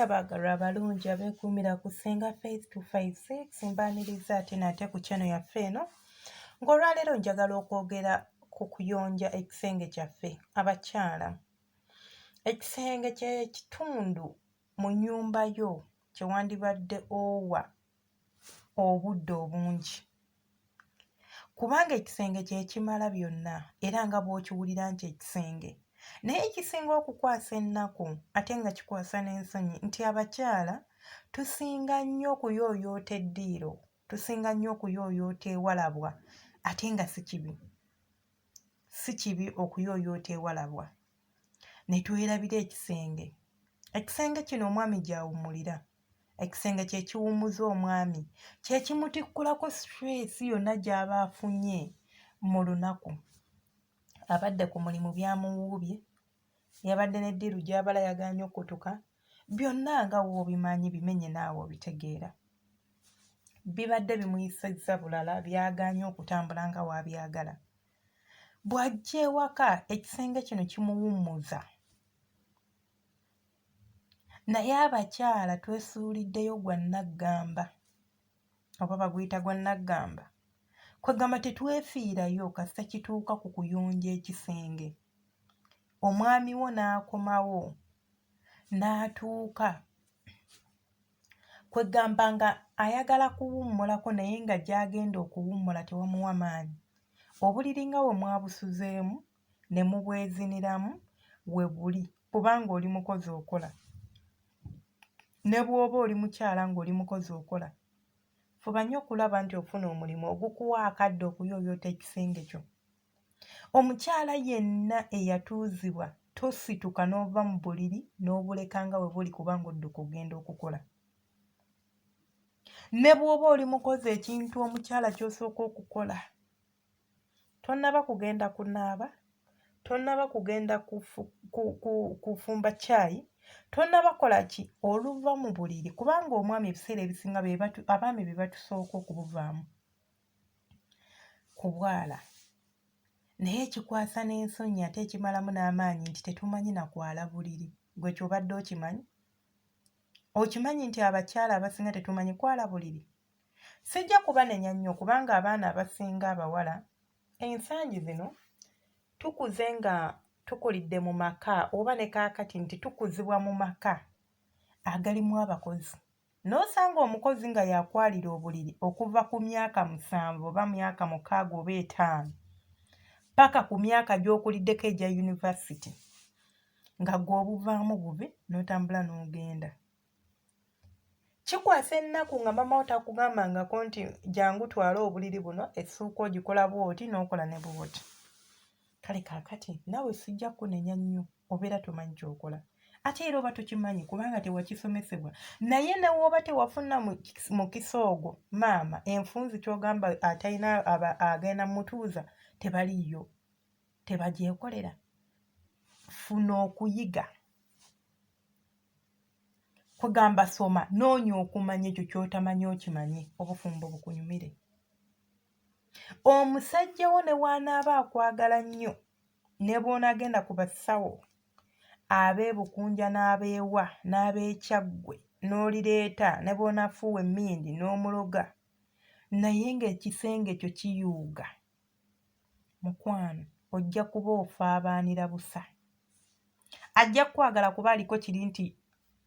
Abaagalwa abalungi abeekuumira ku Ssenga Faith 256, mbaaniriza ate nate ku channel yaffe eno, ng'olwaleero njagala okwogera ku kuyonja ekisenge kyaffe abakyala. Ekisenge kye kitundu mu nnyumba yo kye wandibadde owa obudde obungi, kubanga ekisenge kye kimala byonna, era nga bw'okiwulira nti ekisenge. Naye ekisinga okukwasa ennaku ate nga kikwasa n'ensonyi nti abakyala tusinga nnyo okuyooyoota eddiiro, tusinga nnyo okuyooyoota ewalabwa, ate nga si kibi. Si kibi okuyooyoota ewalabwa, ne twerabira ekisenge. Ekisenge kino omwami gy'awummulira. Ekisenge kye kiwummuza omwami, kye kimutikkulako stress yonna gy'aba afunye mu lunaku. Abadde ku mulimu byamuwuubye, yabadde ne ddiiru gy'abala yagaanye okukutuka, byonna nga w'obimanyi bimenye naawe obitegeera. Bibadde bimuyisizza bulala, byagaanye okutambula nga w'abyagala. Bw'ajja ewaka ekisenge kino kimuwummuza. Naye abakyala twesuuliddeyo gwa nnaggamba, oba baguyita gwa nnaggamba? Kwegamba tetwefiirayo kasita kituuka ku kuyonja ekisenge. Omwami wo n'akomawo n'atuuka, kwegamba nga ayagala kuwummulako naye nga gy'agenda okuwummula tewamuwa maanyi. Obuliri nga bwe mwabusuzeemu ne mubweziniramu we buli kubanga oli mukozi okola. Ne bw'oba oli mukyala ng'oli mukozi okola, fuba nnyo okulaba nti ofuna omulimu ogukuwa akadde okuyooyoota ekisenge kyo. Omukyala yenna eyatuuzibwa tosituka n'ova mu buliri n'obuleka nga bwe buli kubanga odduka ogenda okukola. Ne bw'oba oli mukozi ekintu omukyala ky'osooka okukola tonnaba kugenda kunaaba, tonnaba kugenda kufumba caayi, tonnaba kukola ki, oluva mu buliri kubanga omwami ebiseera ebisinga abaami be batusooka okubuvaamu ku bwala. Naye ekikwasa n'ensonyi ate ekimalamu n'amaanyi nti tetumanyi na kwala buliri. Ggwe ky'obadde okimanyi? Okimanyi nti abakyala abasinga tetumanyi kwala buliri? Sijja kubanenya nnyo kubanga abaana abasinga abawala ensangi zino tukuze nga tukulidde mu maka oba ne kaakati nti tukuzibwa mu maka agalimu abakozi. N'osanga omukozi nga y'akwalira obuliri okuva ku myaka 7 oba myaka 6 oba 5 ppaka ku myaka gy'okuliddeko egya yunivasite nga ggwe obuvaamu buvi n'otambula n'ogenda. Kikwasa ennaku nga maama wo takugambangako nti jangu twale obuliri buno, essuuka ogikola bw'oti n'okola ne bw'oti. Kale kaakati naawe sijja kukunenya nnyo obeera tomanyi ky'okola. Ate era oba tokimanyi kubanga tewakisomesebwa. Naye ne w'oba tewafuna mukisa ogwo maama enfunzi ky'ogamba atalina agenda mutuuza tebaliiyo, tebagyekolera. Funa okuyiga. Kwegamba soma, noonya okumanya ekyo ky'otamanyi okimanye, obufumbo bukunyumire. Omusajja wo ne bw'anaaba akwagala nnyo, ne bw'onaagenda ku basawo ab'e Bukunja n'ab'ewa n'ab'e Kyaggwe n'olireeta ne bw'onaafuuwa emmindi n'omuloga naye ng'ekisenge kyo kiyuuga, mukwano ojja kuba ofaabaanira busa. Ajja kukwagala kuba aliko kiri nti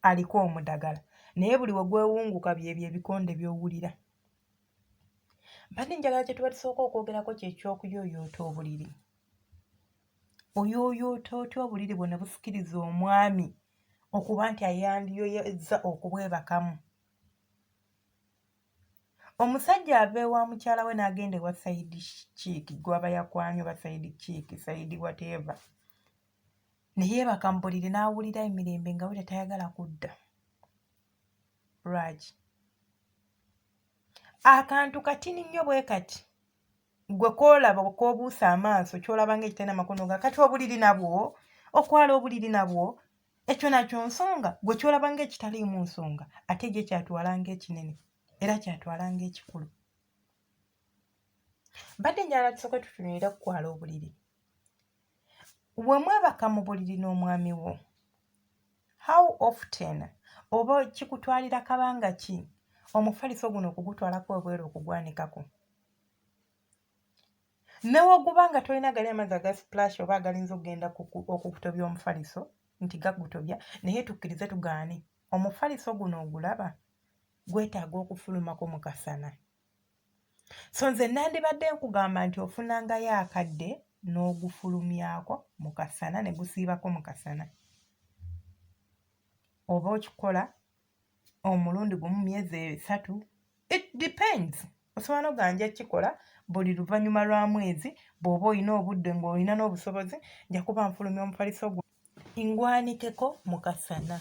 aliko omudagala naye buli we gwewunguka byebyo ebikonde by'owulira. Mbadde njagala kye tuba tusooka okwogerako kye ky'okuyooyoota obuliri. Oyooyoota otya obuliri bwo ne busikiriza omwami okuba nti ayandiyoyezza okubwebakamu? Omusajja ava ewa mukyala we n'agenda ewa sayidi chiiki gw'aba yakwanye oba sayidi chiiki, sayidi whatever, ne yeebaka mu buliri n'awulira emirembe nga wulira tayagala kudda. Lwaki? Akantu katini nnyo bwe kati gwe k'olaba k'obuusa amaaso ky'olaba ng'ekitalina makulu nga kati obuliri nabwo, okwala obuliri nabwo ekyo nakyo nsonga gwe ky'olaba ng'ekitaliimu nsonga ate ye ky'atwala ng'ekinene era ky'atwala ng'ekikulu. Mbadde njagala tusooke tutunuulire ku kwala obuliri. We mwebaka mu buliri n'omwami wo, how often Oba kikutwalira kabanga ki omufaliso guno okugutwalako ebweru okugwanikako? Ne woguba nga tolina gali amazzi aga splash oba agalinza okugenda okutobya omufaliso nti gagutobya, naye tukkirize tugaane, omufaliso guno ogulaba gwetaaga okufulumako mu kasana. So nze nandibadde nkugamba nti ofunangayo akadde n'ogufulumyako mu kasana ne gusiibako mu kasana. Oba okikola omulundi gumu myezi 3, it depends. Osobola n'okugamba nja kukikola buli luvannyuma lwa mwezi, bw'oba olina obudde ng'olina n'obusobozi, nja kuba nfulumya omufaliso gwo ngwanikeko mu kasana.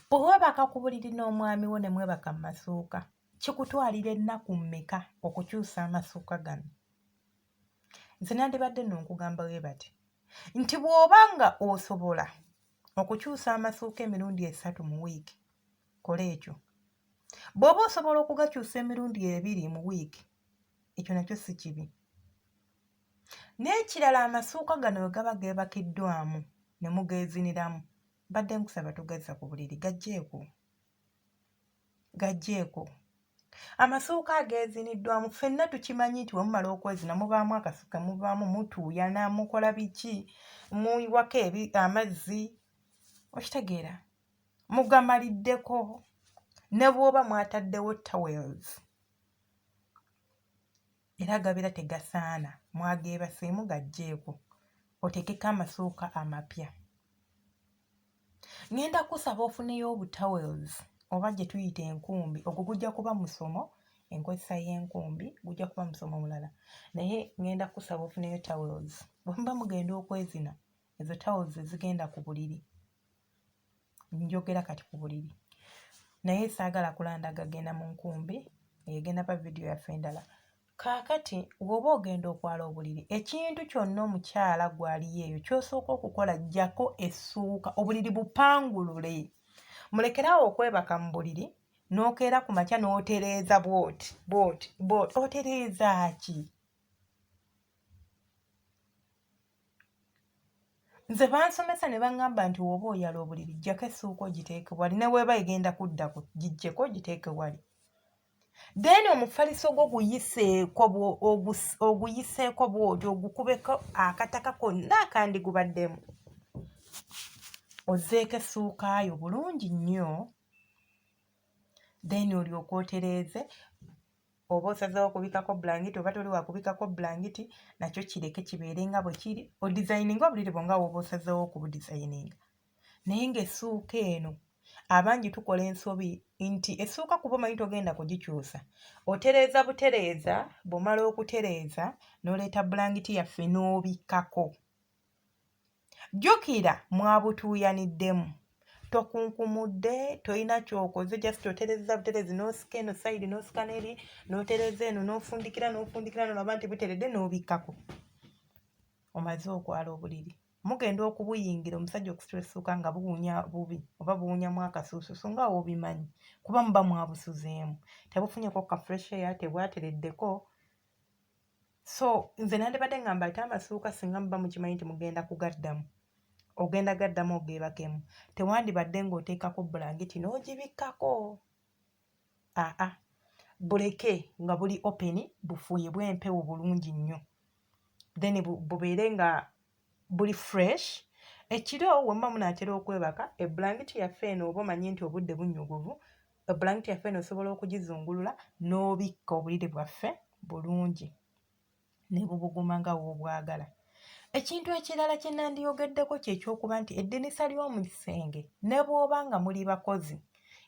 Bwe weebaka ku buliri n'omwami wo ne mwebaka mu masuuka, kikutwalira ennaku mmeka okukyusa amasuuka gano? Nze nandibadde nno nkugamba bwe bati nti bw'oba nga osobola okukyusa amasuuka emirundi 3 mu wiiki, kola ekyo. Bw'oba osobola okugakyusa emirundi 2 mu wiiki, ekyo nakyo si kibi. N'ekirala, amasuuka gano bwe gaba geebakiddwamu ne mugeeziniramu, mbadde nkusaba togazza ku buliri, gaggyeeko, gaggyeeko. Amasuuka ageeziniddwamu ffenna tukimanyi nti bwe mumala okwezina mubaamu akasuka, mubaamu mutuuyana, mukola biki, muyiwako amazzi, okitegeera, mugamaliddeko ne bw'oba mwataddewo towels era gabeera tegasaana, mwageebaseemu gaggyeeko oteekeko amasuuka amapya. Ŋŋenda kukusaba ofuneyo obutowels oba gye tuyita enkumbi, ogwo gujja kuba musomo, enkozesa y'enkumbi gujja kuba musomo mulala, naye ŋŋenda kukusaba ofuneyo towels. Bwe muba mugenda okwezina, ezo towels ezigenda ku buliri, njogera kati ku buliri, naye saagala kulanda gagenda mu nkumbi, egenda ba vidiyo yaffe endala. Kaakati bw'oba ogenda okwala obuliri, ekintu kyonna omukyala gw'aliyo eyo ky'osooka okukola, ggyako essuuka, obuliri bupangulule. Mulekere awo okwebaka mu buliri n'okeera ku makya n'otereeza bw'oti bw'oti bw'oti, otereeza ki? Nze bansomesa ne baŋŋamba nti w'oba oyala obuliri ggyako essuuka ogiteeke wali, ne bw'eba egenda kuddako giggyeko ogiteeke wali. Then omufaliso gwo guyiseeko oguyiseeko bw'oti ogukubeko akataka konna akandigubaddemu. Ozzeeko essuuka yo bulungi nnyo, then olyoke otereeze oba osazeewo okubikkako bulangiti oba toli wa kubikkako bulangiti, nakyo kireke kibeere nga bwe kiri, odizayininge obuliri bwo nga bw'oba osazeewo okubudizayininga. Naye ng'essuuka eno abangi tukola ensobi nti essuuka kuba omanyi togenda kugikyusa, otereeza butereeza, bw'omala okutereeza n'oleeta bulangiti yaffe n'obikkako. Jjukira mwabutuuyaniddemu, tokunkumudde, tolina ky'okoze, just otereezza butereezi n'osika eno sayidi n'osika n'eri n'otereeza eno n'ofundikira n'ofundikira n'olaba nti buteredde n'obikkako. Omaze okwala obuliri. Mugenda okubuyingira omusajja okusitula essuuka nga buwunya bubi oba buwunyamu akasuusuusu nga w'obimanyi kuba muba mwabusuzeemu, tebufunyeko ka fresh air, tebwatereddeko. So nze nandibadde ngamba ate amasuuka singa muba mukimanyi nti mugenda kugaddamu, ogenda gaddamu ogeebakemu, tewandibadde ng'oteekako bulangiti n'ogibikkako. Aa, buleke nga buli open, bufuuyibwe empewo bulungi nnyo, then bubeere nga buli fresh. Ekiro we muba munaatera okwebaka, ebulangiti yaffe eno oba omanyi nti obudde bunnyogovu, ebulangiti yaffe eno osobola okugizungulula n'obikka obuliri bwaffe bulungi ne bubuguma nga w'obwagala. Ekintu ekirala kye nandiyogeddeko kye ky'okuba nti eddinisa ly'omu kisenge ne bw'oba nga muli bakozi,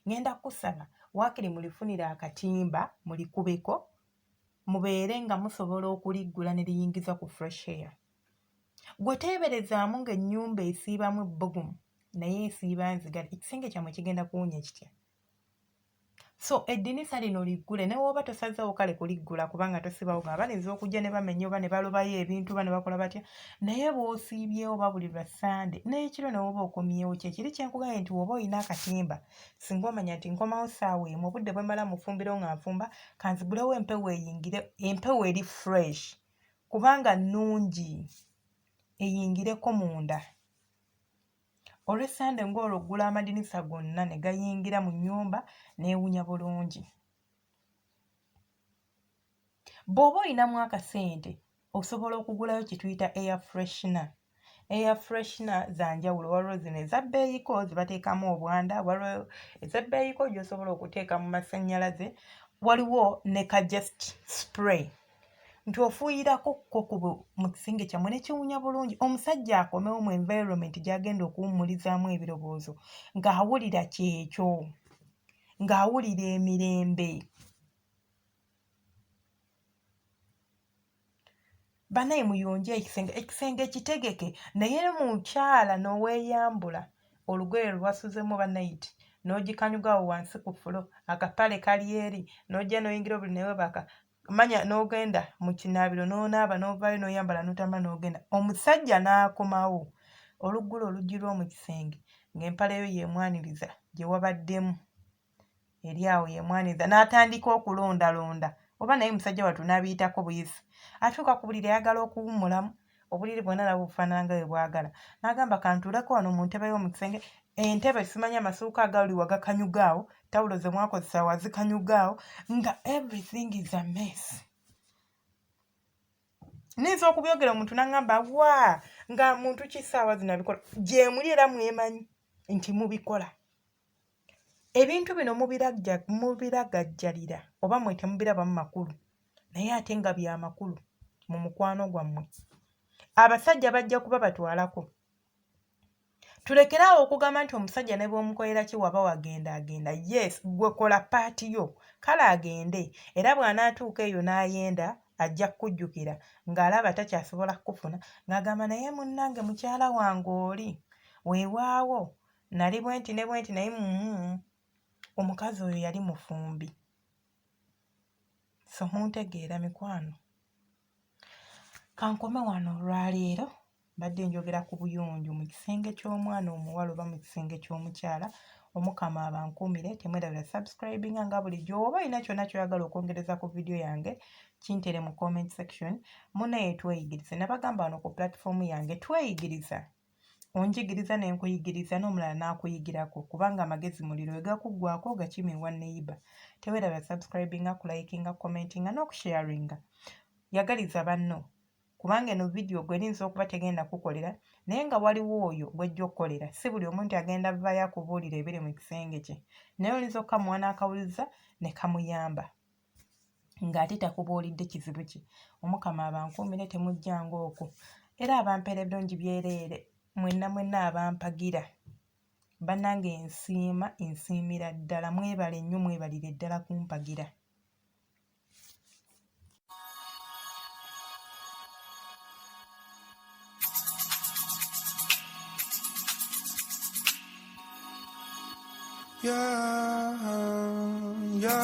ŋŋenda kukusaba waakiri mulifunire akatimba mulikubeko mubeere nga musobola okuliggula ne liyingiza ku fresh air. Ggwe teeberezaamu ng'ennyumba esiibamu ebbugumu naye esiiba nzigale, ekisenge kyammwe kigenda kuwunya kitya? So eddinisa lino liggule ne w'oba tosazeewo kale kuliggula kubanga tosibawo nga bayinza okujja ne bamenya oba ne balobayo ebintu oba ne bakola batya, naye bw'osiibyewo oba buli lwa Ssande n'ekiro ne w'oba okomyewo kye kiri kye nkugambye nti w'oba olina akatimba singa omanya nti nkomawo ssaawa emu obudde bwe mmala mu ffumbiro nga nfumba kanzigulewo empewo eyingire, empewo eri fresh kubanga nnungi eyingireko munda. Olw'essande ng'olwo oggula amadinisa gonna ne gayingira mu nnyumba n'ewunya bulungi. Bw'oba olinamu akasente osobola okugulayo kye tuyita air freshener. Air freshener za njawulo, waliwo zino eza bbeeyiko ze bateekamu obwanda, waliwo ez'ebbeeyiko gy'osobola okuteeka mu masannyalaze, waliwo ne ka just spray nti ofuuyirako kko ku mu kisenge kyammwe ne kiwunya bulungi omusajja akomewo mu environment gy'agenda okuwummulizaamu ebirowoozo ng'awulira kyekyo ng'awulira emirembe. Banaye muyonje ekisenge, ekisenge ekitegeke naye mukyala noweeyambula olugoye lwewasuzemu oba nayiti n'ogikanyuga awo wansi ku fulo akapale kali eri n'ojja n'oyingira obuli newebaka manya n'ogenda mu kinaabiro n'onaaba n'ovaayo n'oyambala n'otambula n'ogenda omusajja n'akomawo oluggula oluggi lw'omu kisenge ng'empale yo y'emwaniriza gye wabaddemu eri awo yemwaniriza n'atandika okulondalonda oba naye musajja wattu n'abiyitako buyisi atuuka ku buliri ayagala okuwummulamu obuliri bwonna nabwo bufaanana nga bwe bwagala n'agamba kantuuleko wano mu ntebe y'omu kisenge entebe simanyi amasuuka agali wagakanyuga awo tawulo ze mwakozesa wazikanyuga awo nga everything is a mess niyinza okubyogera omuntu nangamba wa nga muntu ki saawa zino abikola gyemuli era mwemanyi nti mubikola Ebintu bino mubiragajjalira oba mwe temubirabamu makulu naye ate nga bya makulu mu mukwano gwammwe. Abasajja bajja kuba batwalako. Tulekere awo okugamba nti omusajja ne bw'omukolera ki waba wagenda agenda. Yes, ggwe kola paati yo. Kale agende era bw'anaatuuka eyo n'ayenda ajja kukujjukira ng'alaba takyasobola kukufuna ng'agamba naye munnange mukyala wange oli weewaawo Nali bwenti ne bwenti naye mm, omukazi oyo yali mufumbi. So muntegeera mikwano. Kankome wano olwaleero mbadde njogera ku buyonjo mu kisenge ky'omwana omuwala oba mu kisenge ky'omukyala. Omukama abankuumire, temwerabira subscribinga nga bulijjo. Oba olina kyonna ky'oyagala okwongereza ku vidiyo yange kintere mu comment section. Munaye tweyigirize. Nabagamba wano ku platform yange tweyigiriza. Onjigiriza ne nkuyigiriza n'omulala n'akuyigirako kubanga amagezi muliro we gakuggwaako ogakima ewa neyiba. Teweerabira subscribinga, kulikinga, commentinga n'okusharinga. Yagaliza banno kubanga eno vidiyo gwe erinza okuba tegenda kukolera naye nga waliwo oyo gw'ejja okukolera. Si buli omu nti agenda vaayo akubuulire ebiri mu kisenge kye naye oyinza okukamuwa n'akawuliriza ne kamuyamba. Ng'ate takubuulidde kizibu kye. Omukama abankuumire temujjanga okwo. Era abampeera ebirungi byereere mwenna mwenna abampagira. Bannange nsiima nsiimira ddala mwebale nnyo mwebalire ddala kumpagira. Yeah.